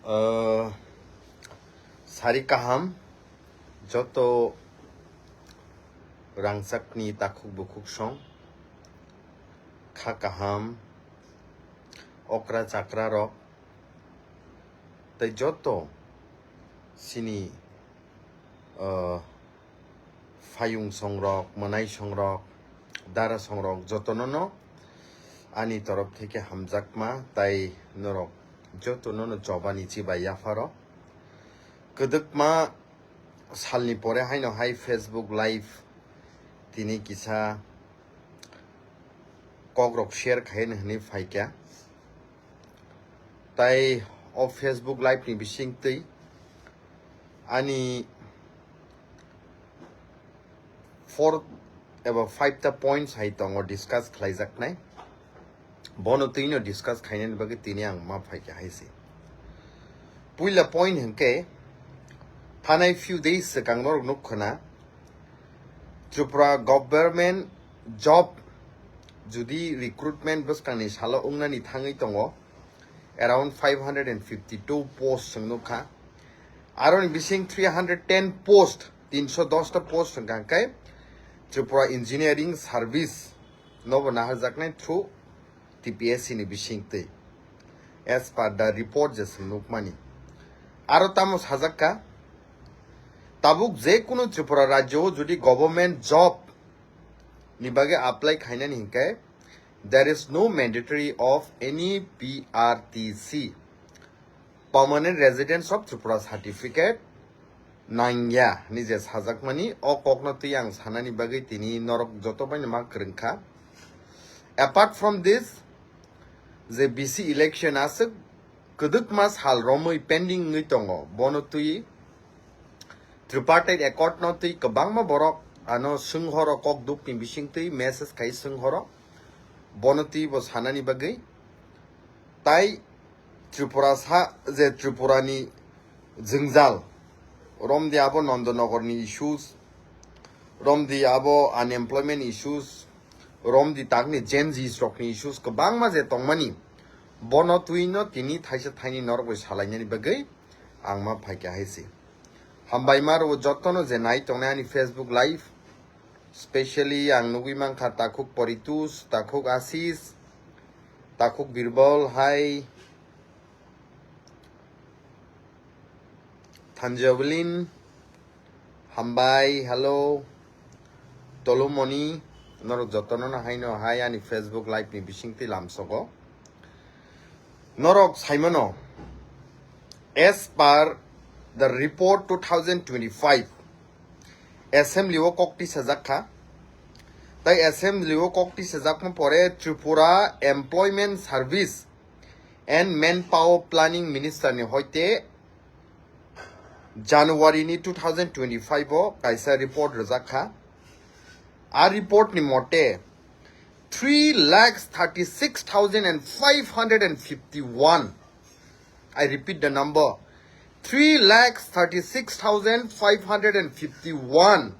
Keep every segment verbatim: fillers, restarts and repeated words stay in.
Uh, sari kaham joto rangchakni takhuk bukhuk song, kha kaham okra chakra rok tei joto sini uh, phayung songrok, mwnai songrok, dara songrok jotono no ani torof theke hamjakma tai norok jotono no chobani chibai yapharo. Kwdwkma salni pore haino hai Facebook live tini kisa kokrok share khaina hwnwi phaikha. Tai o Facebook live ni bisingtwi ani four eba five ta points hai tongo discuss khlaijaknai. Bono twino discuss khainani bagwi tini ang ma phaikha hai se. Puila point hwnkhe, thanai few days swkang norok nuk khna Tripura government job judi recruitment bwskangni salo wngnani thangwi tongo, around five hundred and fifty two post chwng nukha. Aroni bising three hundred ten post, tinso dos ta post hwnkha khe Tripura Engineering Service nobo naharjaknai through T P S C ni bisingtwi, as per the report je chwng nukmani. Aro tamo sajakka, tabuk je kunu Tripura rajyo o judi government job ni bagwi apply khainani hinkhe, there is no mandatory of any P R T C, Permanent Residence of Tripura certificate, nangya hwnwi je sajakmani, o kokno twi ang sanani bagwi tini norok joto bai ma kwrwngkha. Apart from this, je B C election aswk kwdwkma sal romwi pending wngwi tongo, bono twi tripartite accord no twi kwbangma borok ano swnghoro, kok dukni bisingtwi message khai swnghoro, bono twi bo sanani bagwi. Tai Tripura sa je Tripura ni jwngjal, romdi abo Nandanagar ni issues, romdi abo unemployment issues, romdi takni Gen Zs rokni issues kwbangma je tongmani, bono twino tini thaisa thaini norok bai salainani bagwi ang ma phaikha hai se. Hambai ma rwo jotono je nai tongnai ani Facebook live, specially ang nugwi mankha takhuk Poritus, takhuk Asis, takhuk Birbal hai, Thanjablin, Hambai, hello, Tolumoni, norok jotono no haino hai ani Facebook live ni bisingtwi lamsogo. Norok saimano, as per the report two thousand twenty-five, assembly o kok tisajak kha. Tai assembly o kok tisajakma pore Tripura Employment Service and Manpower Planning Minister ni hoite January ni two thousand twenty-five o kaisa report rwjak kha. A report ni mote three lakhs thirty-six thousand and five hundred and fifty-one, I repeat the number, three lakhs thirty-six thousand five hundred and fifty-one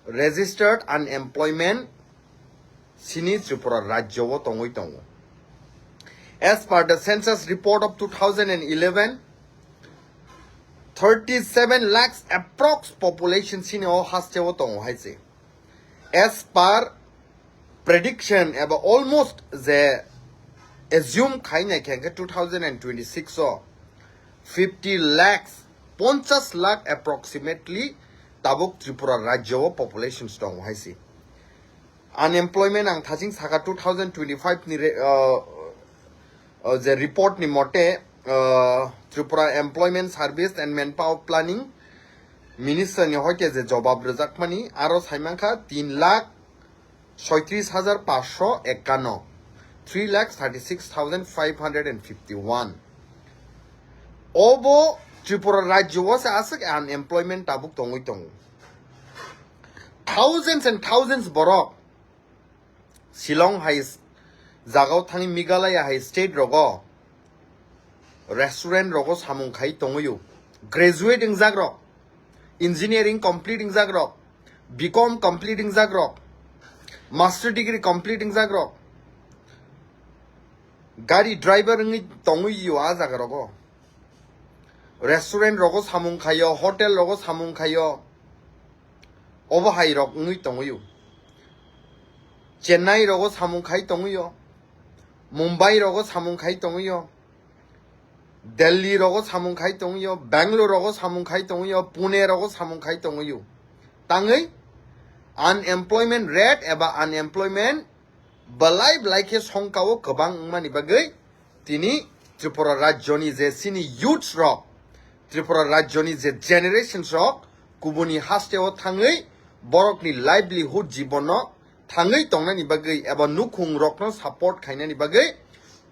registered unemployment sini Tripura rajyo o tongwi tongo. As per the census report of two thousand and eleven, thirty-seven lakhs approx population sini o haste o tongo hai se. As per prediction eba almost je assume khaina khe two thousand and twenty-six o fifty lakhs, ponchas lakh approximately tabuk Tripura rajyo o population tongo hai se. Unemployment ang thaching saka two thousand twenty-five ni re-, uh, uh, je report ni mote, uh, Tripura Employment Service and Manpower Planning Minister ni hoite je jobab rwjakmani aro saimankha tin lakh soitris hajar pansho ekkanno, three lakh thirty-six thousand five hundred and fifty-one. Obo Tripura rajyo o se aswk unemployment tabuk tongwi tongo. Thousands and thousands borok Shillong hai s-, jagao thani Meghalaya hai state rogo restaurant rogo samung khai tongwi o. Graduate wngjak rok, engineering complete wngjak rok, B com complete wngjak rok, master degree complete wngjak rok, gari driver wngwi tongwi o a jaga rogo. restaurant rogo samung khaio, hotel rogo samung khaio, obo hai rok wngwi tongwio. Chennai rogo samung khai tongwio, Mumbai rogo samung khai tongwio, Delhi rogo samung khai tongwio, Bangalore rogo samung khai tongwio, Pune rogo samung khai tongwio. Tangwi unemployment rate eba unemployment belai belai khe songkao kwbang wngmani bagwi tini Tripura rajyoni je chini youths rok, Tripura rajyoni je generations rok kubuni hasteo thangwi borokni livelihood jibono thangwi tongnani bagwi eba nukhung rokno support khainani bagwi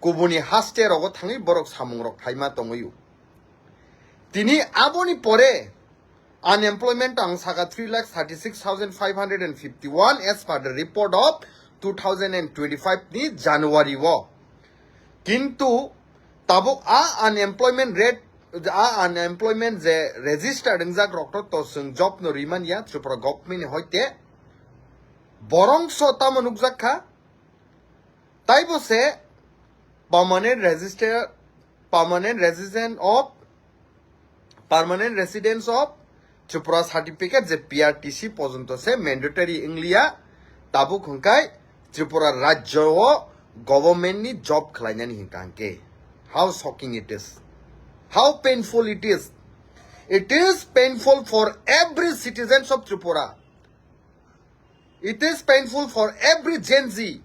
kubuni haste rogo thangwi borok samung rok khaima tongwio. Tini aboni pore unemployment ang saka three lakh thirty six thousand five hundred and fifty one as per the report of two thousand and twenty five ni January o. Kintu tabuk a unemployment rate, a unemployment je register wngjak rok to, to chwng job no rimanya Tripura government ni hoite. Borongso tamo nukjak kha, taibo se permanent register, permanent resident of, permanent residence of Tripura certificate je P R T C porjonto se mandatory wngliya, tabuk hwnkhe Tripura rajyo o government ni job khlainani hinkha hwnkhe. How shocking it is, how painful it is. It is painful for every citizens of Tripura. It is painful for every Gen Z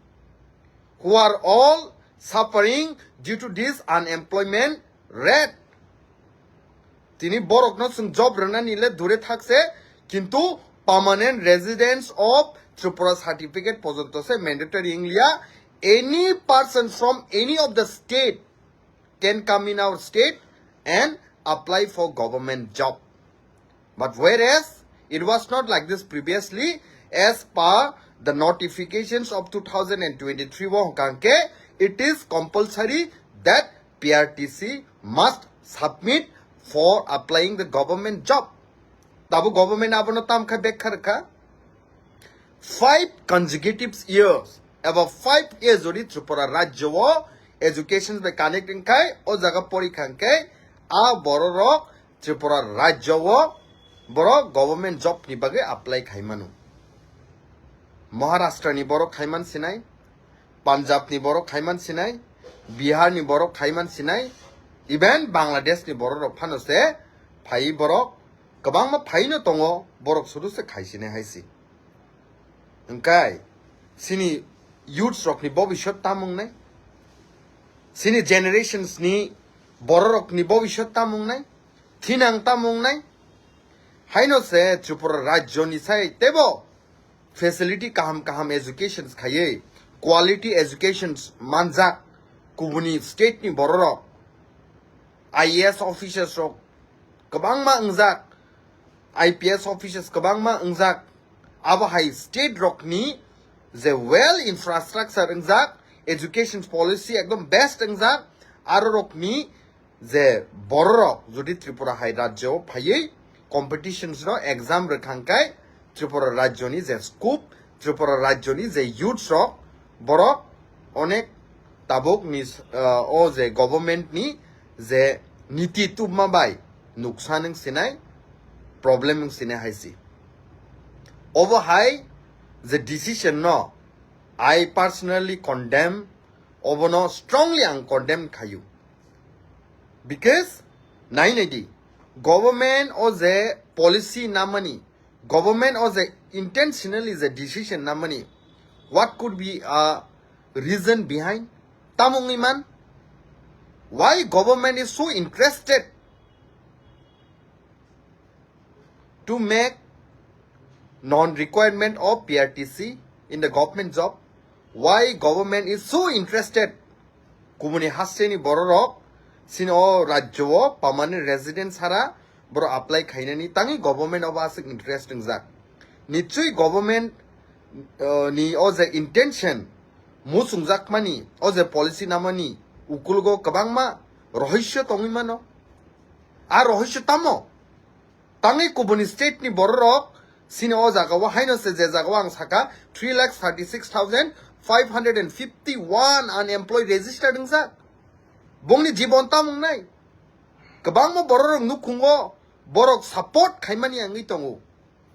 who are all suffering due to this unemployment rate. Tini borokno chwng job rwnani le dure thakse, kintu permanent residence of Tripura certificate porjonto se mandatory wngliya. Any person from any of the state can come in our state and apply for government job. But whereas it was not like this previously, as per the notifications of two thousand and twenty-three wo hwnkha hwnkhe, it is compulsory that P R T C must submit for applying the government job. Tabuk government abono tamkha bekha rwkha. Five consecutive years, eba five years jodi Tripura rajyo o education bai connect wngkhai, o jaga porikha hwnkhe, a bororok Tripura rajyo o borok government job ni bagwi apply khaimano. Maharashtra ni borok khaiman sinai, Punjab ni borok khaiman sinai, Bihar ni borok khaiman sinai, even Bangladesh ni borok rok phano se phai borok kwbangma phaino tongo, borok sudu se khaisinai haisi. Hwnkhe chini youths rokni bobiswt tamo wngnai? Chini generations ni bororokni bobiswt tamo wngnai? Thinang tamo wngnai? Haino se Tripura rajyoni sai teibo facility kaham kaham educations khaiwi, quality educations manjak kubuni state ni bororok, I A S officers rok kwbangma wngjak, I P S officers kwbangma wngjak. Abo hai state rokni je well infrastructure wngjak, education policy ekdom best wngjak, aro rokni je bororok jodi Tripura hai rajyo phaiwi competitions no exam rwkhang khe Tripura rajyoni je scope, Tripura rajyoni je youths rok, borok onek tabuk ni, ah, o je government ni je niti tubma bai nuksan wng sinai, problem wng sinai hai si. Obo hai je decision no I personally condemn, obono strongly ang condemn khayu. Because nai nai di, government o je policy namani, government o je intentionally je decision namani, what could be a reason behind? Tamo wngwi man? Why government is so interested to make non-requirement of P R T C in the government job? Why government is so interested? Kubuni hasteni bororok sini o rajyo o permanent residence sara borok apply khainani tangwi government obo aswk interest wngjak. Nichoi government, uh, ni o je intention muchungjakmani o je policy namani ukulgo kwbangma rohosyo tongwi mano. A rohosyo tamo? Tangwi kubuni state ni bororok sini o jaga o haino se je jaga o ang saka three lakh thirty six thousand five hundred and fifty one unemployed registered wngjak. Bongni jibon tamo wngnai? Kwbangma bororok nukhungo borok support khaimani wngwi tongo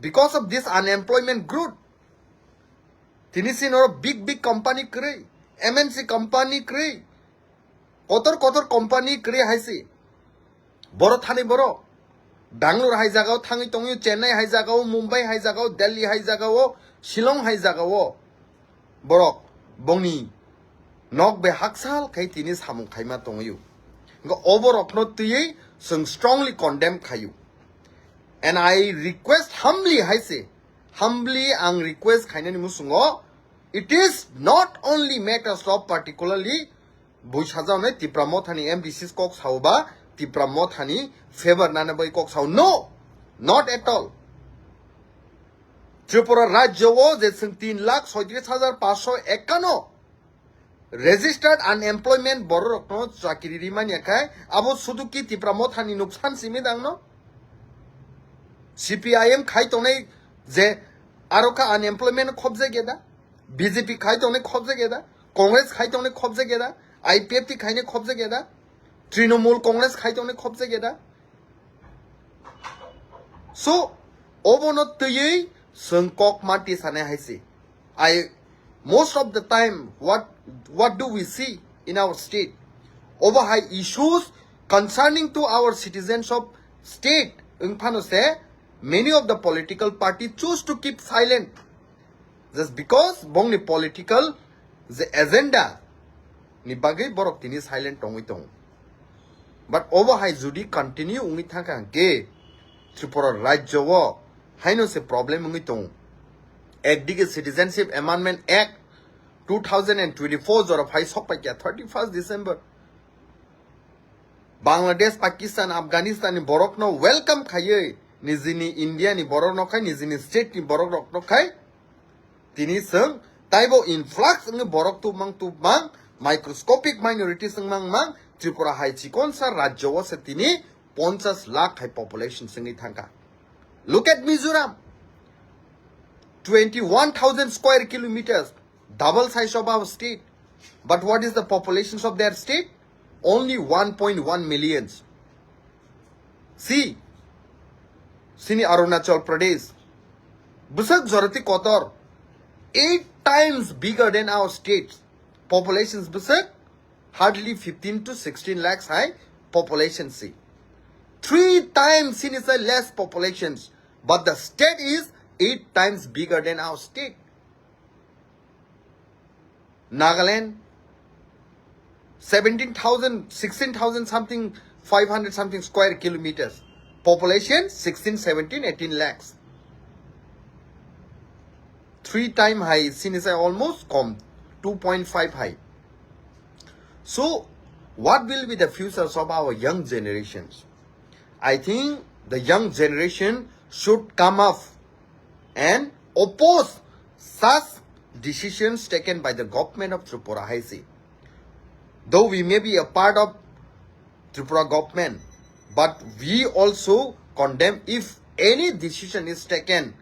because of this unemployment growth. Tini sini oro big big company kwrwi, M N C company kwrwi, kotor kotor company kwrwi hai se. Boro thani boro Bangalore hai jagao thangwi tongwi, Chennai hai jagao, Mumbai hai jagao, Delhi hai jagao, Shillong hai jagao. Borok bongni nok bai haksal khai tini samung khaima tongwi. Hwnkhe oborokno twiwi chwng strongly condemn khaio. And I request humbly hai se, humbly ang request khainani musungo, it is not only matters of particularly buisajaknai Tipra Mothani M D Cs kok sao ba Tipra Mothani favor nana bai kok sao. No, not at all. Tripura rajyo o je chwng tin lakh soitris hajar paanch sho ekkano registered unemployment bororokno chakiri rimani khe abo sudu ki Tipra Mothani nuksan simi dangno? C P I M khai tongnai je aro kha unemployment khobjak ya da? B J P khai tongnai khobjak ya da? Congress khai tongnai khobjak ya da? I P F T khainai khobjak ya da? Trinamool Congress khai tongnai khobjak ya da? So, obono twiwi chwng kok manti sanai hai se. I, most of the time, what, what do we see in our state? Obo hai issues concerning to our citizens of state wngphano se many of the political party choose to keep silent. Just because bongni political je agenda ni bagwi borok tini silent tongwi tongo. But obo hai jodi continue wngwi thangkha hwnkhe Tripura rajyo o haino se problem wngwi tongo. Ekdige Citizenship Amendment Act two thousand and twenty-four jora phai sokpaikha thirty-first December. Bangladesh, Pakistan, Afghanistan ni borokno welcome khaiwi nijini India ni borokno khai, nijini state ni borok rokno khai tini chwng taibo influx wngwi borok tubmang tubmang, microscopic minorities wngmang mang Tripura hai chikonsa rajyo o se tini ponchas lakh hai population wngwi thangkha. Look at Mizoram, twenty-one thousand square kilometers, double size of our state. But what is the populations of their state? Only one point one millions. See, sini Arunachal Pradesh, bwswk jorati kotor, eight times bigger than our state. Populations bwswk hardly fifteen to sixteen lakhs hai population si. Three times sini sai less populations, but the state is eight times bigger than our state. Nagaland, seventeen thousand, sixteen thousand something, five hundred something square kilometers. Population sixteen, seventeen, eighteen lakhs. Three time hai, sini sai almost kom, two point five hai. So, what will be the futures of our young generations? I think the young generation should come up and oppose such decisions taken by the government of Tripura hai se. Though we may be a part of Tripura government, but we also condemn if any decision is taken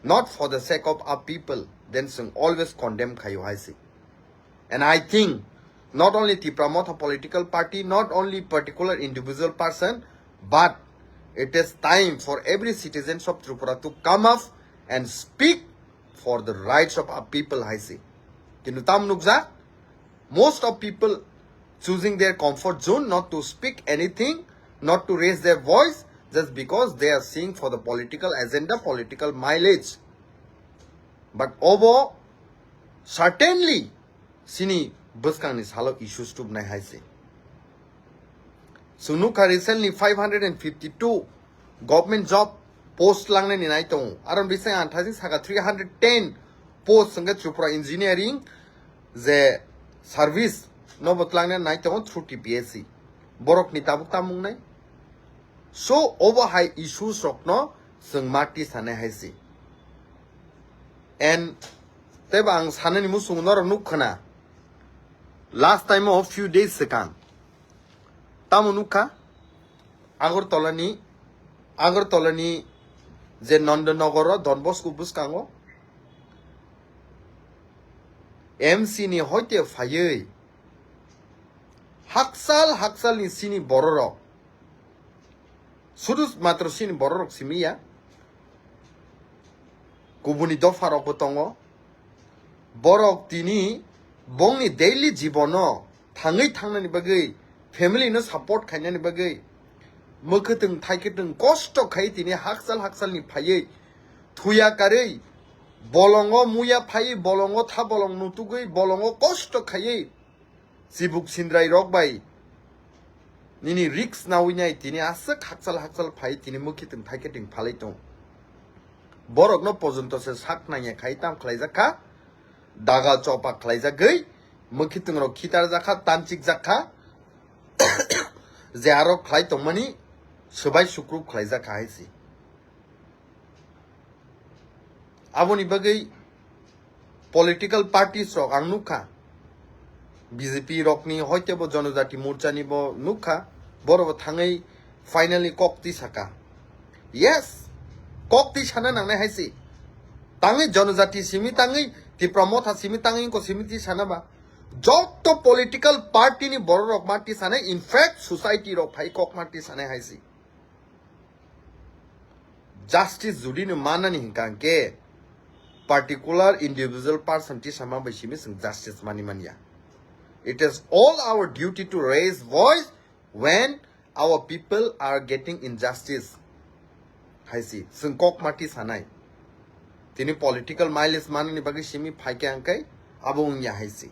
not for the sake of our people, then chwng always condemn khaio hai se. And I think not only Tipra Motha political party, not only particular individual person, but it is time for every citizens of Tripura to come up and speak for the rights of our people hai se. Kintu tam nukjak, most of people choosing their comfort zone, not to speak anything, not to raise their voice, just because they are seeing for the political agenda, political mileage. But obo certainly sini bwskangni salo issues tubnai hai se. Chwng nukha recently five hundred and fifty-two government job post langnani nai tongo. Aro bising ang thajin saka three hundred ten post hwnkhe Tripura engineering je service nobo tlangnani nai tongo through T P S C. Borokni tabuk tamung nai. So obo hai issues rokno chwng mati sanai hai se. And teibo ang sanani muchungo norok nukha na, last time o few days swkang tamo nukha Agartala ni, Agartala ni je Nandanagar o Don Bosco bwskango M C ni hoite phaiwi Haksal haksalni sini bororok. Sudu matro sini bororok simi ya. Kubuni dopharokbo tongo. Borok tini bongni daily jibono thangwi thangnani bagwi, family no support khainani bagwi, mwkhwtwng thaiketwng kosto khai tini haksal haksalni phaiwi thuya karwi bolongo muya phaiwi bolongo tha bolong nutugwi bolongo kosto khaiwi chibuk sindrai rok bai nini risk nawi nai tini aswk hakchal hakchal phai tini mwkhitwng thaiketwng phalai tong. Borokno pojonto se sak nangya khai tam khlaijak kha, daga chopa khlaijagwi mwkhitwng rok khitarjak kha, tanchikjak kha, je aro khlai tongmani swbai sukrup khlaijak kha hai se. Aboni bagwi political parties rok ang nukha, B J P rokni hoitebo Jonojati Morchani bo nukha, borok bo thangwi finally kok twi saka. Yes, kok twi sana nangnai hai se. Tangwi Jonojati simi tangwi, Tipra Motha simi tangwi, ko simi twi sana ba. Jotto political party ni borok rok ma twi sanai, in fact society rok phai kok ma twi sanai hai se. Justice judi no manani hinkha hingke particular individual person tisama bai simi chwng justice mani manya. It is all our duty to raise voice when our people are getting injustice. Hai si chwng kok ma tisanai. Tini political mileage manani bagwi simi phaikhe ang khe abo wngya hai si.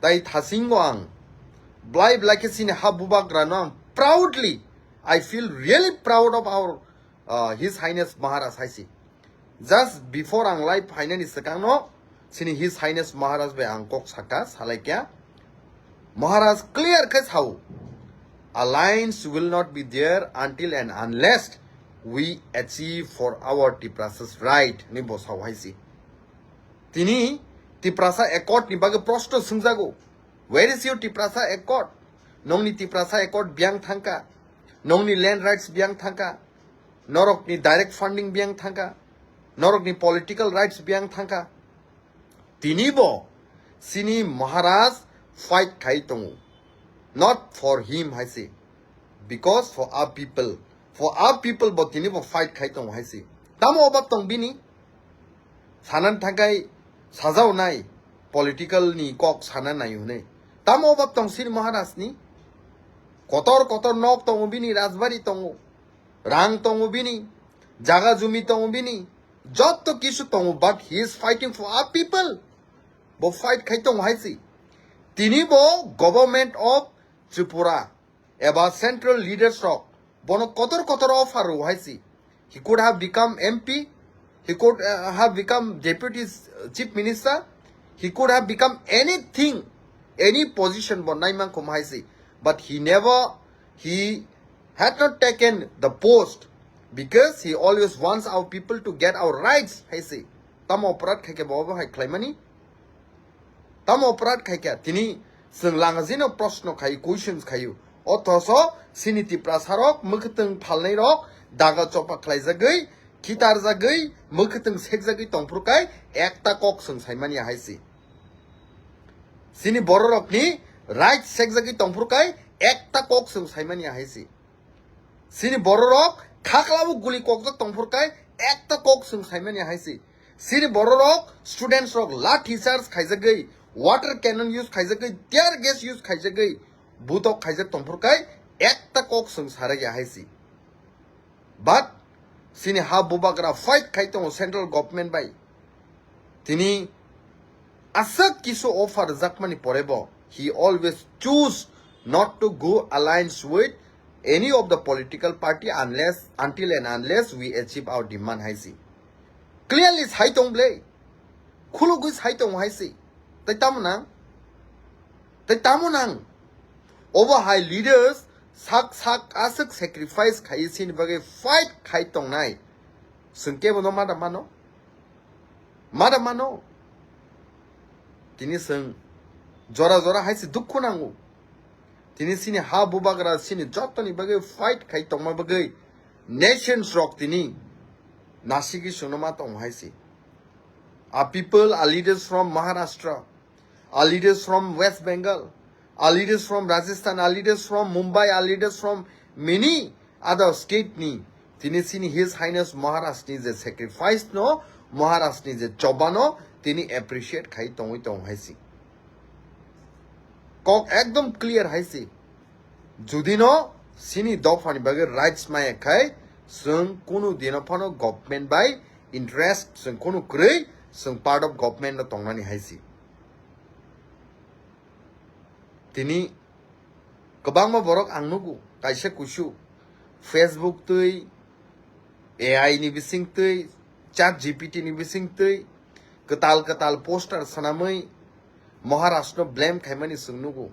Tai thasingo ang blai blai khe chini ha bubagrano ang proudly, I feel really proud of our, uh, His Highness Maharaj hai si. Just before ang live phainani swkangno chini His Highness Maharaj bai ang kok saka salaikya. Maharaj clear khe sao, "Alliance will not be there until and unless we achieve for our Tiprasas right," ni bo sao hai si. Tini Tiprasa Accord ni bagwi proshno swngjago, "Where is your Tiprasa Accord?" Nongni Tiprasa Accord biyang thangka, nongni land rights biyang thangka, norokni direct funding biyang thangka, norokni political rights biyang thangka. Tini bo chini Maharaj fight khai tongo. Not for him hai si. Because for our people. For our people bo tini bo fight khai tongo hai si. Tamo obak tong bini? Sanan thakai sajao nai political ni kok sana nai hwnwi. Tamo obak tong chini Maharaj ni? Kotor kotor nok tongo bini, rajbari tongo. Rang tongo bini, jaga jumi tongo bini, jotto kisu tongo, but he is fighting for our people. Bo fight khai tongo hai si. Tini bo Government of Tripura eba central leaders rok bono kotor kotor offer rw hai si. He could have become M P, he could, uh, have become Deputy Chief Minister, he could have become anything, any position bo naimang khum hai si. But he never, he had not taken the post because he always wants our people to get our rights hai si. Tamo oporad khaikhe bo obo hai khlaimani? Tamo oporad khaikha? Tini chwng langajino proshno khai, questions khayu. Othoso chini Tiprasarok, mwkhwtwng phalnairok, daga chopa khlaijagwi, khitarjagwi, mwkhwtwng sekjagwi tongphuru kai ekta kok chwng saimanya hai si. Chini bororokni right sekjagwi tongphuru kai ekta kok chwng saimanya hai si. Chini bororok khaklabo guli kokjak tongphuru kai ekta kok chwng saimanya hai si. Chini bororok students rok lathi charge khaijagwi, water cannon use khaijagwi, tear gas use khaijagwi, butok khaijak tongphuru kai ekta kok chwng saraya hai si. But chini ha bubagra fight khai tongo central government bai. Tini aswk kisu offer rwjakmani porebo, he always choose not to go alliance with any of the political party unless, until and unless we achieve our demand hai si. Clearly sai tong ble. Khulugwi sai tong hai si. Tai tamo nang? Tai tamo nang? Obo hai leaders sak sak aswk sacrifice khai sini bagwi fight khai tongnai. Chwng kebo no mada mano? Mada mano? Tini chwng jora jora hai se dukhu nango. Tini chini ha bubagra chini jotoni bagwi fight khai tongma bagwi nations rok tini nasigwi chwngno ma tongo hai se. A people, a leaders from Maharashtra, a leaders from West Bengal, Our leaders from Rajasthan, our leaders from Mumbai, our leaders from many other state ni, tini sini His Highness Maharaj ni je sacrifice no, Maharaj ni je choba no, tini appreciate khai tongwi tong hai si. Kok ekdom clear hai si. Judi no sini dopha ni bagwi rights maya khai, chwng kunu dino phano government bai interest, chwng kunu kwrwi, chwng part of government no tongnani hai si. Tini kwbangma borok ang nugo, kaisa kusu Facebook twi, A I ni bising twi, Chat G P T ni bising twi, kwtal kwtal poster swnamwi Maharaj no blame khaimani chwng nugo,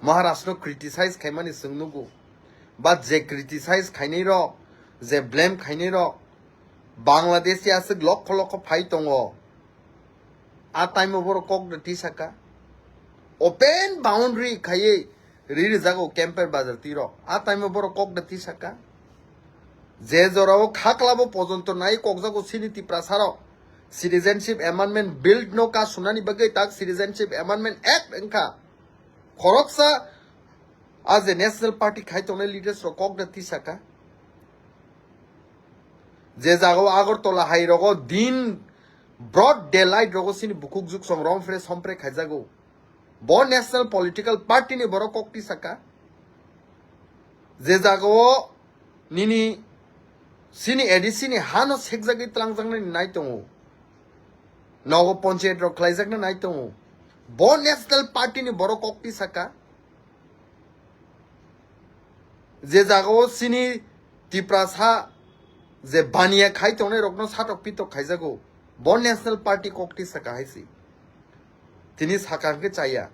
Maharaj no criticize khaimani chwng nugo. Ba je criticize khainai rok, je blame khainai rok, Bangladeshi aswk lokho lokho phai tongo. A time o borok kok da tisaka. Open boundary khaiwi ri rijago Kemper Bazar twi rok. A time o borok kok da tisaka. Je jorao khaklabo pojonto nai kokjago sini Tiprasa rok. Citizenship Amendment Bill no ka sunani bagwi tak Citizenship Amendment Act wngkha. Khoroksa a je National Party khai tongnai leaders rok kok da tisaka. Je jagao Agartala hai rogo din broad daylight rogo sini bukhuk juksong romphre sompre khaijago. Bo national political party ni borok kok tisaka. Je jagao nini sini A D C ni hano sekjagwi tlangjaknani nai tongo. Nogo ponchayat rok khlaijakna nai tongo. Bo national party ni borok kok tisaka. Je jagao sini Tiprasa je baniya khai tongnai rokno satok pitok khaijago. Bo national party kok tisaka hai si. Tini saka hwnkhe chaya.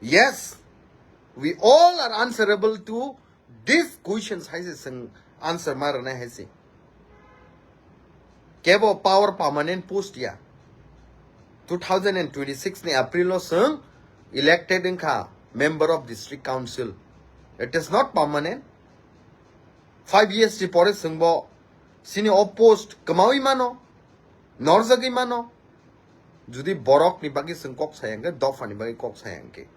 Yes, we all are answerable to these questions hai se chwng answer ma rwnai hai se. Kebo power permanent post ya. Two thousand and twenty-six ni April o chwng elected wngkha member of district council. It is not permanent. Five years ni pore chwngbo sini o post kwmawi mano, norjagwi mano. Judi borok ni bagwi chwng kok saya hwnkhe, dopha ni bagwi kok saya hwnkhe.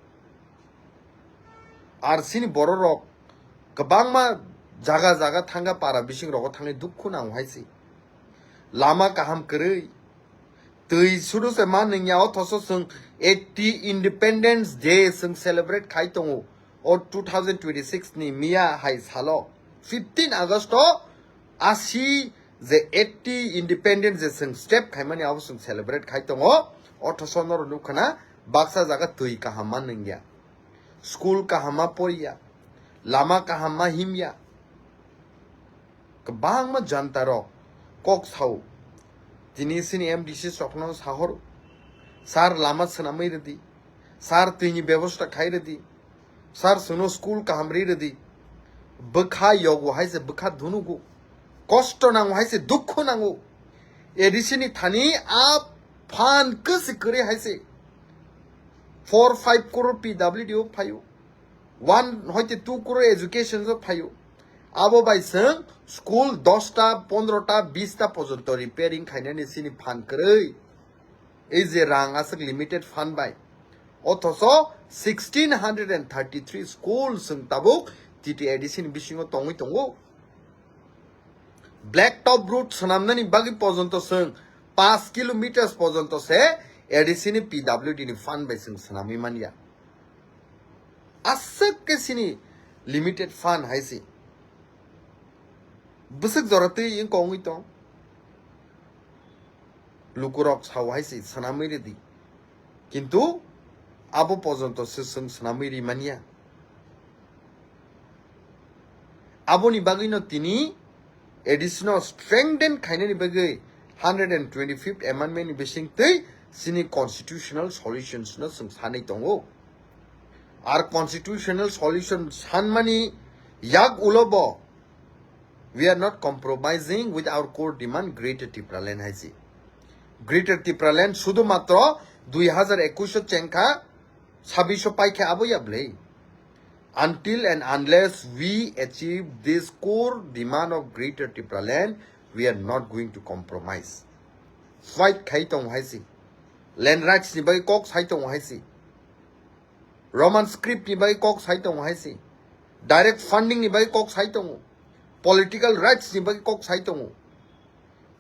Ar sini borok rok kwbangma jaga jaga thangkha, para bising rogo thangwi dukhu nango hai se. Lama kaham kwrwi, twi sudu se ma nungya, othoso chwng eighty Independence Day chwng celebrate khai tongo. O two thousand twenty-six ni miya hai salo, fifteen August o asi je eighty Independence Day chwng step khaimani abo chwng celebrate khai tongo. Othoso norok nukha na baksa jaga twi kaham ma nungya, school kaham ma poriya, lama kaham ma himya. Kwbangma janta rok kok sao. Tini sini M D C rokno sahoro, sir, lama swnamwi rwdi, sir, twini bebosta khai rwdi, sir, chwngno school kaham ri rwdi. Bwkha yogo hai se bwkha dhunugo, kosto nango hai se dukhu nango. A D C ni thani a phan kwsi kwrwi hai se four five crore P W D o phaio. One hoite two crore education o phaio. Abo bai chwng school dosta, pondrota, bista pojonto repairing khainani sini phan kwrwi. Ei je rang aswk limited fund bai. Othoso sixteen hundred and thirty-three school chwng tabuk T T A D C ni bisingo tongwi tongo. Black top road swnamnani bagwi pojonto chwng paanch kilometers pojonto se A D C ni P W D ni fund bai chwng swnamwi manya. Aswk khe sini limited fund hai se. Bwswk jora twi wngkha wngwi tong. Lukurok sao hai se swnamwi rwdi. Kintu abo pojonto se chwng swnamwi ri manya. Aboni bagwino tini A D C no strengthen khainani bagwi hundred and twenty-fifth amendment ni bising twi sini constitutional solutions no chwng sanwi tongo. Ar constitutional solution sanmani yak ulo bo, we are not compromising with our core demand, Greater Tipraland hai se. Greater Tipraland sudu matro dui hazar ekush o chengkha, sabbish o paikha abo ya bwlai. Until and unless we achieve this core demand of Greater Tipraland, we are not going to compromise. Fight khai tongo hai se. Land rights ni bagwi kok sai tongo hai se. Roman script ni bagwi kok sai tongo hai se. Direct funding ni bagwi kok sai tongo. Political rights ni bagwi kok sai tongo.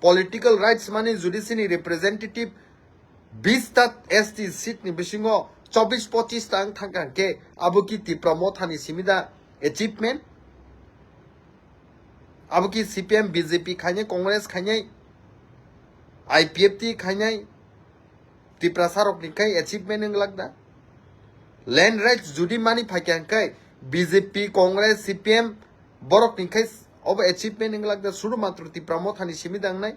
Political rights mani judi sini representative bis ta S T seat ni bisingo chobbish pochish ta wng thangkha hwnkhe abo ki Tipra Motha ni simi da achievement? Abo ki C P M, B J P khainai, Congress khainai, I P F T khainai, Tiprasa rok ni khai achievement wng lak da? Land rights judi mani phaikha hwnkhe B J P, Congress, C P M borok ni khai obo achievement wng lak da? Suru matro Tipra Motha ni simi da wngnai.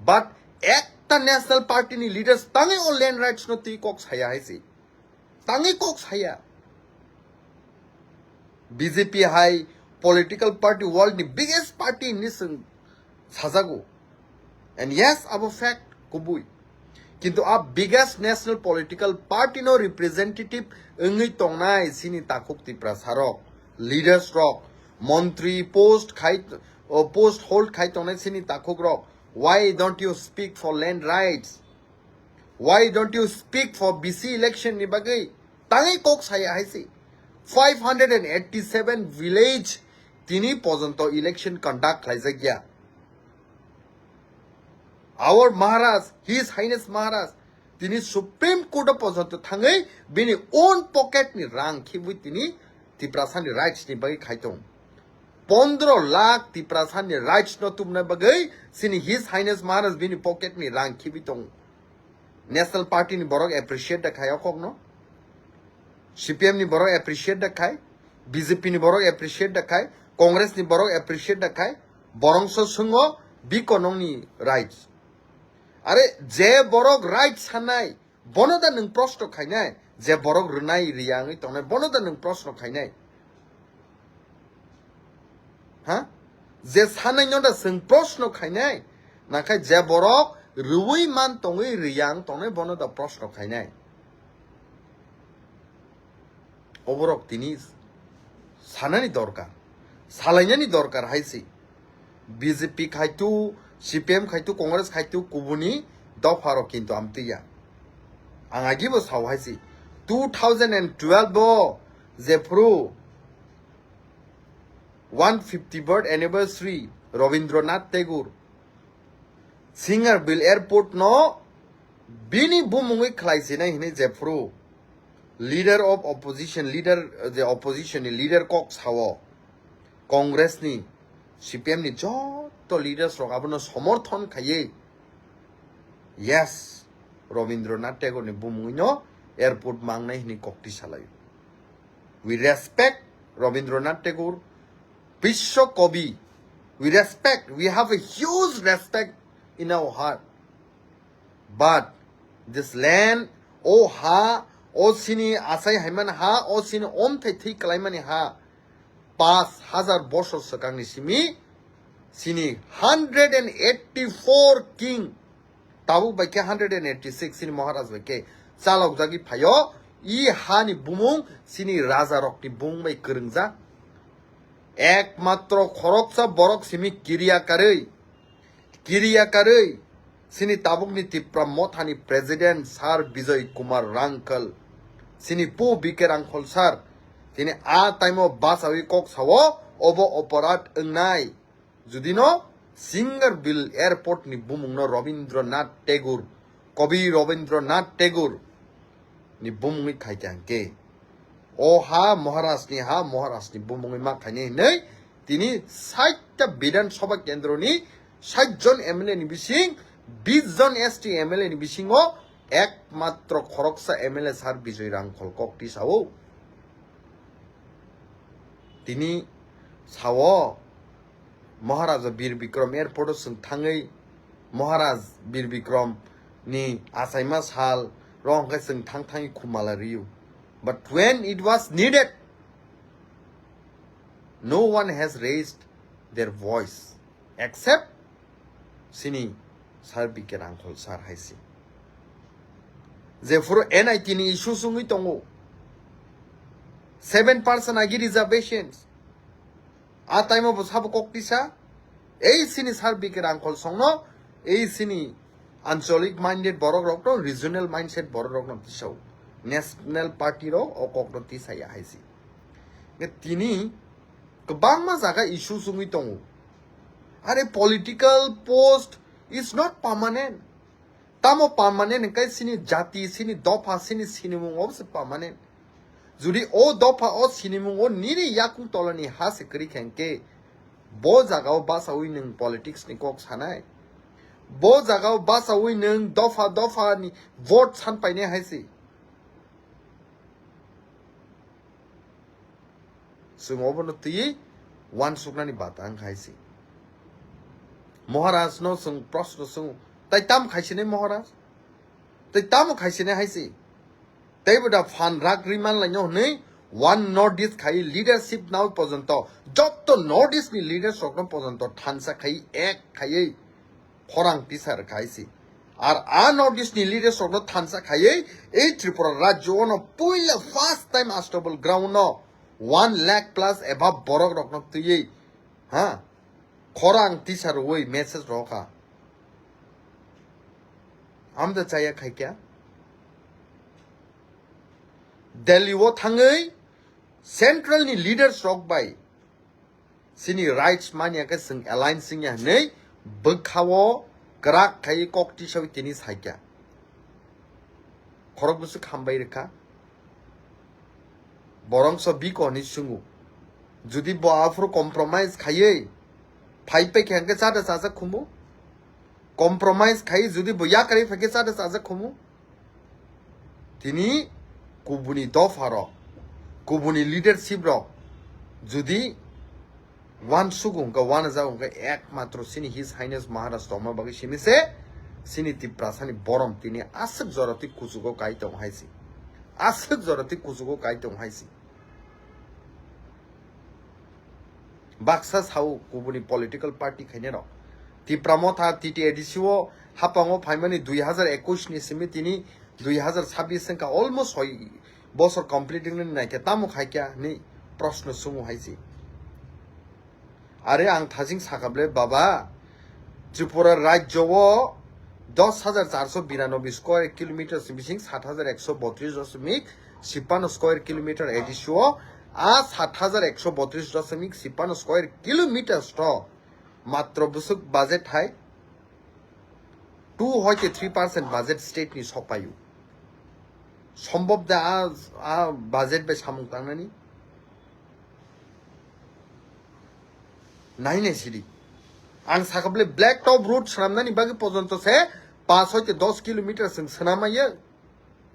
But ekta national party ni leaders tangwi o land rights no twi kok saya hai se. Tangwi kok saya. B J P hai political party world ni biggest party hinwi chwng sajago. And yes, abo fact kubui. Kintu a biggest national political party no representative wngwi tongnai chini takhuk Tiprasa rok, leaders rok, montri post khai, o post hold khai tongnai chini takhuk rok. Why don't you speak for land rights? Why don't you speak for B C election ni bagwi? Tangwi kok saya hai se. Five hundred and eighty-seven village tini pojonto election conduct khlaijak ya. Our Maharaj, His Highness Maharaj, tini Supreme Court o pojonto thangwi bini own pocket ni rang khibwi tini Tiprasa ni rights ni bagwi khai tong. Pondro lakh Tiprasa ni rights no tubuna bagwi chini His Highness Maharaj bini pocket ni rang khibi tong. National Party ni borok appreciate da khai o kok no. C P M ni borok appreciate da khai, B J P ni borok appreciate da khai, Congress ni borok appreciate da khai, borong so swngo biko nongni rights. Are je borok rights sanai, bono da nwng proshno khainai, je borok rwnai riyangwi tongnai, bono da nwng proshno khainai. Ha? Je sanai no da chwng proshno khainai, nakhai je borok rwui man tongwi riyang tongnai bono da proshno khainai. Oborok tini sanani dorkar, salainani dorkar hai se. B J P khaitu, C P M khaitu, Congress khaitu, kubuni dopharok kintu amtwi ya. Ang agibo sao hai se. Two thousand and twelve o jephru one fifty birth anniversary Rabindranath Tagore Singarbil Airport no bini bumungwi khlai sinai hinwi jephru leader of opposition, leader, je opposition ni leader kok sao, Congress ni, C P M ni joto leaders rok abono somorthon khaiwi, yes, Rabindranath Tagore ni bumungwi no airport mangnai hinwi kok twi salai. We respect Rabindranath Tagore, Biswa Kabi. We respect, we have a huge respect in our heart. But this land, o ha, o sini asai haiman ha, o sini omthai thwi kalaimani ha, pash hazar bosor swkangni simi, sini hundred and eighty-four king, tabuk bai khe hundred and eighty-six sini Maharaj bai khe chalokjagwi phaio, i hani bumung sini rajarokni bumung bai kwrwngjak. Ekmatro khoroksa borok simi kiriya karwi, kiriya karwi, sini tabukni Tipra Mothani President Sir Bijoy Kumar Rangkhal, sini pu B K Rangkhal sir, tini a time o bachawi kok sao, obo oporad wngnai. Judino Singarbil Airport ni bumungno Rabindranath Tagore, Kabi Rabindranath Tagore ni bumungwi khai khe hwnkhe, o ha Maharaj ni ha, Maharaj ni bumungwi ma khainai hinwi tini sait ta Bidhan Sabha kendro ni sait jon M L A ni bising bis jon S T M L A ni bisingo ekmatro khoroksa M L A Sir Bijoy Rangkhal kok twi sao. Tini sao, Maharaja Bir Bikram airport o chwng thangwi, Maharaj Bir Bikram ni achaima sal rok hwnkhe chwng thang thangwi khumala rio. But when it was needed, no one has raised their voice except sini Sir B K Rangkhal sir hai se. Jephuru N I T ni issue wngwi tongo, seven percent agi reservations. A time o bo sabo kok tisa, ei sini Sir B K Rangkhal songno, ei sini ancholic minded borok rokno, regional mindset borok rokno tisao. National Party rok o kokno tisaya hai se. Tini kwbangma jaga issue wngwi tongo. Are political post is not permanent. Tamo permanent hwnkhe sini jati, sini dopha, sini sinimung obo se permanent. Jodi o dopha o sinimung o nini yakung tolani ha se kwrwi khe hwnkhe bo jaga o basaui nwng politics ni kok sanai. Bo jaga o basaui nwng dopha dopha ni vote san painai hai se. Chwng obono twiwi uansuknani bata wngkha hai se. Maharaj no chwng proshno chwngo, tai tamo khaisinai Maharaj? Tai tamo khaisinai hai se? Teibo da phan rak ri manlaino hwnwi one North East khai leadership nao pojonto, jotto North East ni leaders rokno pojonto thansa khai ek khaiwi khorang tisar khai se. Ar a North East ni leaders rokno thansa khaiwi ei Tripura rajyo ono puila first time Astabal ground no one lakh plus above borok rokno twiwi, ha, khorang tisar rwui message rokha. Amda chaya khaikya. Delhi o thangwi central ni leaders rok bai chini rights manya khe chwng alliance wngya hwnwi bwkhao kwrak khai kok tisawi tini saikya. Khorok bwswk hambai rwkha. Borongso biko hwnwi swngo. Jodi bo aphuru compromise khaiwi phai paikha hwnkhe chada chajak khumu. Compromise khai jodi bo yakarwi phaikhe chada chajak khumu. Tini kubuni dopha rok, kubuni leadership rok jodi uansuk wngkha, uanajak wngkha, ekmatro chini His Highness Maharaj tongma bagwi simi se chini Tiprasani borom tini aswk jora twi kuchugo kai tong hai se. Aswk jora twi kuchugo kai tong hai se. Baksa sao kubuni political party khainai rok. Tipra Motha T T A D C o hapango phaimani dui hazar ekush ni simi tini dui hazar chabbish wngkha, almost soi bosor complete wngwi naikhe tamo khaikya hwnwi proshno chwngo hai se. Are ang thajing sakha ble baba, Tripura rajyo o dos hajar charso biranoboi square kilometers ni bising sat hajar ekso botris dosmik chipano square kilometer A D C o, a sat hajar ekso botris dosmik chipano square kilometers to matro bwswk budget hai two hoite three percent budget state ni sokpaio. Sombhob da a, a budget bai samung tangnani? Nai nai sidi. Ang sakha ble black top road swnamnani bagwi pojonto se paanch hoite dos kilometer chwng swnamaiyo.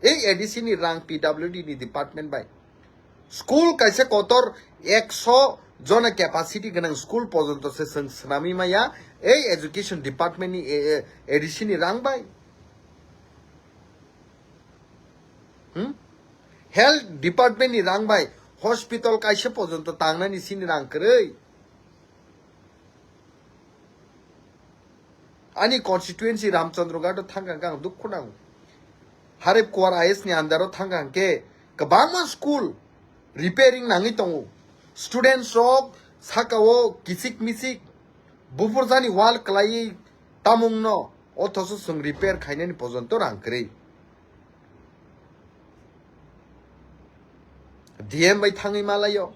Ei A D C ni rang P W D ni department bai. School kaisa kotor ekso jona capacity gwnang school pojonto se chwng swnamwi maya. Ei education department ni, eh, eh, A D C ni rang bai. Hmm? Health department ni rang bai hospital kaisa pojonto tangnani sini rang kwrwi. Ani constituency Ramchandra Ghat o thangkha khe ang dukhu nango. Harep Kuar I S ni under o thangkha khe kwbangma school repairing nangwi tongo. Students rok saka o kichik michik bupurjani wall kwlaiwi tamungno, othoso chwng repair khainani pojonto rang kwrwi. D M bai thangwi malaio,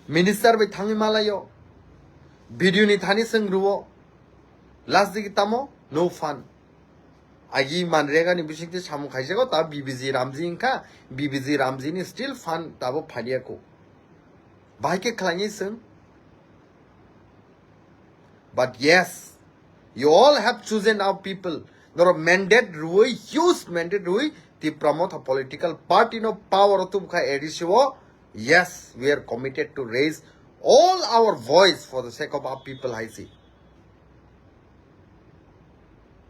minister bai thangwi malaio, B D O ni thani chwng rwo, last digi tamo no fund. Agi Manrega ni bisingtwi samung khaijago, ta B B G Ramji wngkha, B B G Ramji ni still fund tabo phaliya ko. Bahai khe khlainai chwng. But yes, you all have chosen our people. Norok mandate rwi, huge mandate rwi, Tipra Motha political party no power o tubukha A D C o. Yes, we are committed to raise all our voice for the sake of our people, hai se.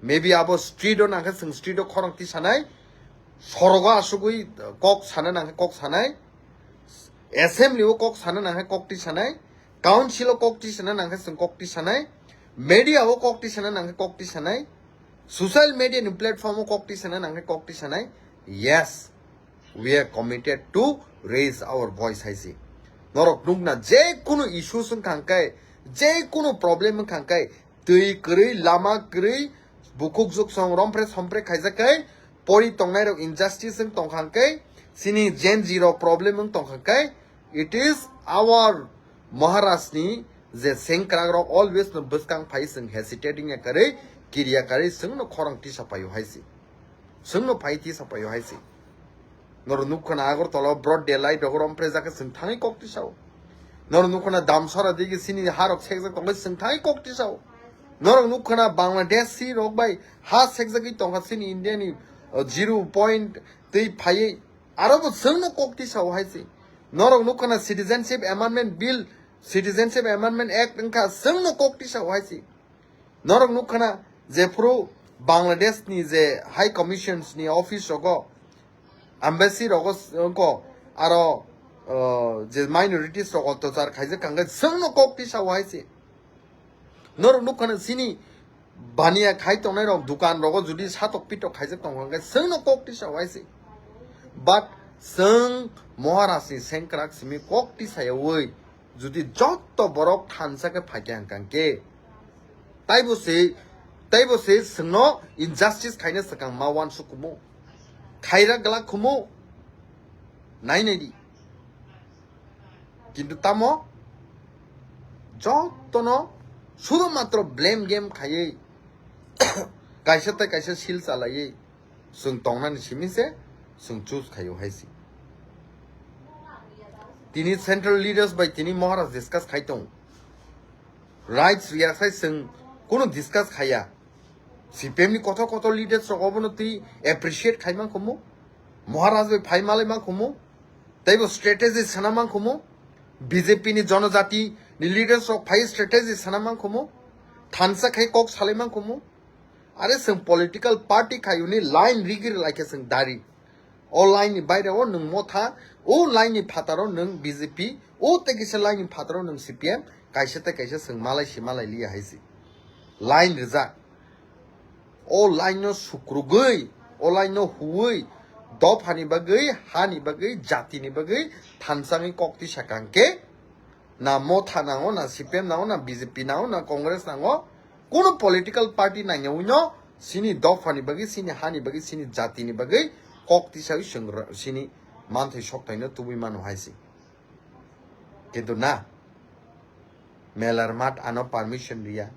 Maybe abo street o nangkhe chwng street o khorang tisanai, sorogo asugwi kok sana nangkhe kok sanai, assembly o kok sana nangkhe kok tisanai, council o kok tisana nangkhe chwng kok tisanai, media o kok tisana nangkhe kok tisanai, social media ni platform o kok tisana nangkhe kok tisanai. Yes, we are committed to raise our voice, hai se. Norok nukna je kunu issues wngkha hwnkhe, je kunu problem wngkha hwnkhe, twi kwrwi, lama kwrwi, bukhuk juksong rompre sompre khaijak khe, pori tongnai rok injustice wng tongkha hwnkhe, Chini Gen Z rok problem wng tongkha khe, it is our Maharaj ni je sengkrak rok always no bwskang phai chwng hesitating ya karwi, kiriya karwi chwng no khorang tisa paio hai si. Chwng no phai tisa paio hai si. Norok nukha na Agartala broad daylight rok rom prejak khe chwng thangwi kok tisao. Norok nukha na Damsara digi chini ha rok sekjak tongkhe chwng thangwi kok tisao. Norok nukha na Bangladeshi rok bai ha sekjagwi tongkha chini India ni, uh, zero point twi phaiwi. Aro bo chwng no kok tisao hai si. Norok nukha na Citizenship Amendment Bill, Citizenship Amendment Act wngkha chwng no kok tisao hai si. Norok nukha na jephuru Bangladesh ni je High Commissions ni office rogo, embassy rogo s-, wngkha aro, uh, je minorities rok ottachar khaijak kangkhe chwng no kok tisao hai si. Norok nukha na chini baniya khai tongnai rok dukan rogo judi satok pitok khaijak tongkha khe chwng no kok tisao hai si. But chwng Maharaj ni sengkrak simi kok tisayawi judi jotto borok thansa khe phaikha hwnkha khe, taibo se, taibo se chwngno injustice khaina swkang ma uansuk kumu, khaira glak kumu, nai nai di. Kintu tamo jottono sudhumatro blame game khaiwi kaisa tei kaisa sil chalaiwi chwng tongnani simi se chwng choose khaio hai si. Tini central leaders bai tini Maharaj discuss khai tong. Rights riya sai chwng kunu discuss khaiya. C P M ni kotor kotor leaders rok obono twi appreciate khai man khumu. Maharaj bai phai malai man khumu. Teibo strategy sana man khumu. B J P ni jonojati ni leaders rok phai strategy sana man khumu. Thansa khai kok salai man khumu. Are chwng political party khayuni line rigiri laikhe chwng dari. O line ni baire o nwng Motha, o line ni phataro nwng B J P, o tei kisa line ni phataro nwng C P M, kaisa tei kaisa chwng malai si malai liya hai si. Line rijak. O line no sukrugwi, o line no huwi, dophani bagwi, hani bagwi, jatini bagwi, thansangwi kok tisa kangkhe, na Motha nango, na C P M nango, na B J P nango, na Congress nango, kuno political party nangyawi no, sini dophani bagwi, sini hani bagwi, sini jatini bagwi, kok tisawi chwng ro-, sini manthai sokthai no tubui mano hai si. Kintu na, Melar Math ano permission riya,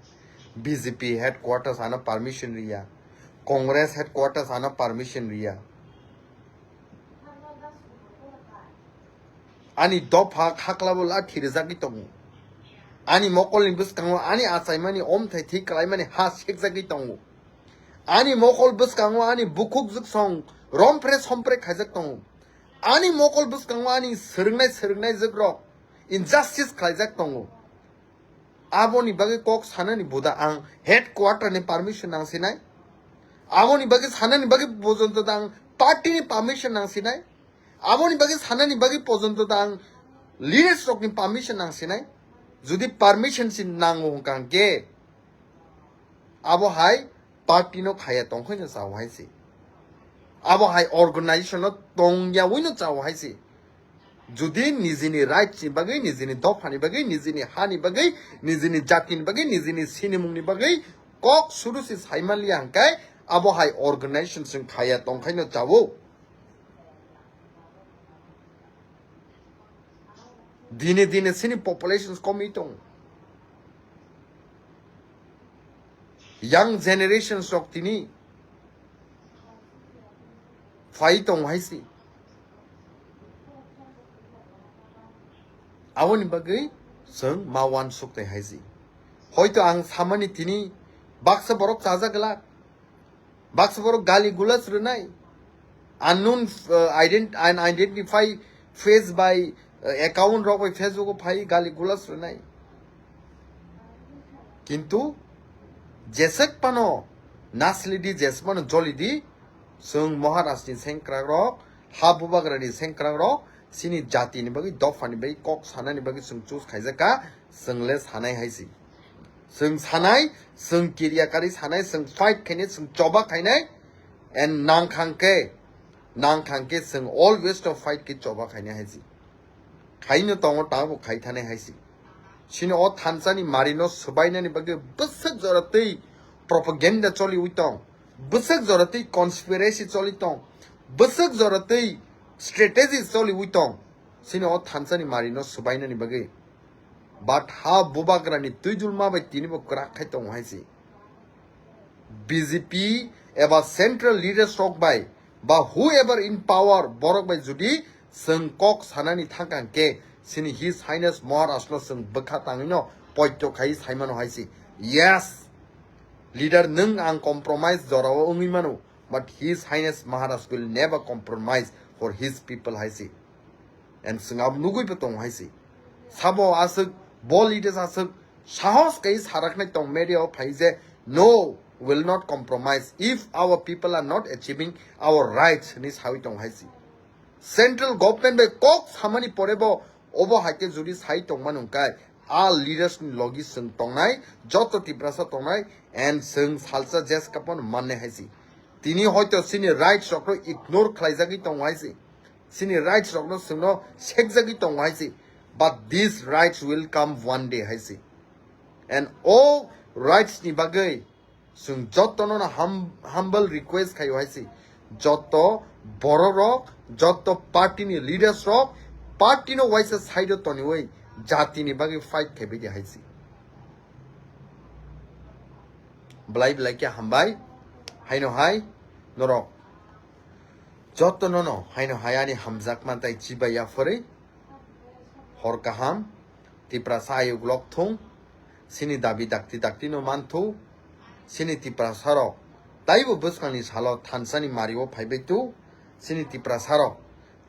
B J P headquarters ano permission riya, Congress headquarters ano permission riya. Ani dopha khaklabo lathi rijagwi tongo. Ani mokolni bwskango ani achaimani omthai thwi kalaimani ha sekjagwi tongo. Ani mokol bwskango ani bukhuk jwksong rompre sompre khaijak tongo. Ani mokol bwskango ani swrwngnai swrwngnai jwkrok injustice khlaijak tongo. Aboni bagwi kok sanani buda ang headquarter ni permission nang sinai. Aboni bagwi sanani bagwi pojonto da ang party ni permission nang sinai. Aboni bagwi sanani bagwi pojonto da ang leaders rokni permission nang sinai. Judi permission si nango hwnkha hwnkhe abo hai party no khaya tongkhaino chao hai se. Abo hai organization no tongyawi no chao hai se. Judi nijini right ni bagwi, nijini dopha ni bagwi, nijini ha ni bagwi, nijini jati ni bagwi, nijini sinimung ni bagwi kok suru si saimanliya hwnkhe abo hai organization chwng khaya tongkhaino chao. Dine dine sini populations komwi tong. Young generations rok tini phai tong hai si. Aboni bagwi chwng ma uansuk tai hai si. Hoito ang samani tini baksa borok chajak glak. Baksa borok gali gulas rwnai. Unknown, uh, ident-, unidentified face by, uh, account rok bai Facebook o phai gali gulas rwnai. Kintu jesek pano naslidi, jesek pano jolidi, chwng Maharaj ni sengkrak rok, ha bubagra ni sengkrak rok, chini jati ni bagwi, dopha ni bagwi, kok sanani bagwi chwng choose khaijak kha, chwng le sanai hai si. Chwng sanai, chwng kiriya kari sanai, chwng fight khainai, chwng choba khainai, and nang khang khe, nang khang khe chwng always to fight khe choba khainai hai si. Khaino tongo, tabuk khai thanai hai si. Chini o thansa ni mari no swbainani bagwi bwswk jora twi propaganda choliwi tong, bwswk jora twi conspiracy choli tong, bwswk jora twi Strategy choliwi tong, chini o thansa ni mari no swbainani bagwi. But ha bubagra ni twijulma bai tini bo kwrak khai tongo hai se. B J P eba central leaders rok bai ba whoever in power borok bai jodi chwng kok sanani thangkha hwnkhe chini His Highness Maharaj no chwng bwkha tangwi no poito khai saimano hai se. Yes, leader nwng ang compromise jorao wngwi mano, but His Highness Maharaj will never compromise for his people hai se. And chwng abo nugwi bo tongo hai se. Sabo aswk, bo leaders aswk sahos kai saraknai tong media o phai je, "No, will not compromise if our people are not achieving our rights," hinwi sawi tongo hai se. Central government bai kok samani pore bo obo hai khe jodi sai tongmani hwnkhe, a leaders ni logi chwng tongnai, joto Tiprasa tongnai, and chwng salsa jes kapon manne hai se. Tini hoito chini rights rok no ignore khlaijagwi tongo hai se. Chini rights rok no chwng no sekjagwi tongo hai se. But these rights will come one day hai se. And o rights ni bagwi chwng joto no hum-, humble request khaio hai se. Joto borok rok, joto party ni leaders rok, party no waisa side o toniwi jati ni bagwi fight khaibai di hai se. Belai belai khe hambai. Haino hai norok joto no no haino hai ani hamjakma tai chibai ya phwrwi. Hor kaham, Tiprasa ayuk lok thung, chini dabi dakti dakti no man thu, chini Tiprasa rok taibo bwskangni salo thansa ni mari o phaibai tu, chini Tiprasa rok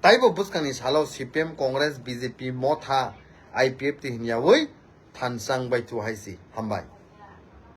taibo bwskangni salo C P M, Congress, B J P, Motha, I P F T hinyawi thansa wngbai tu hai se. Hambai.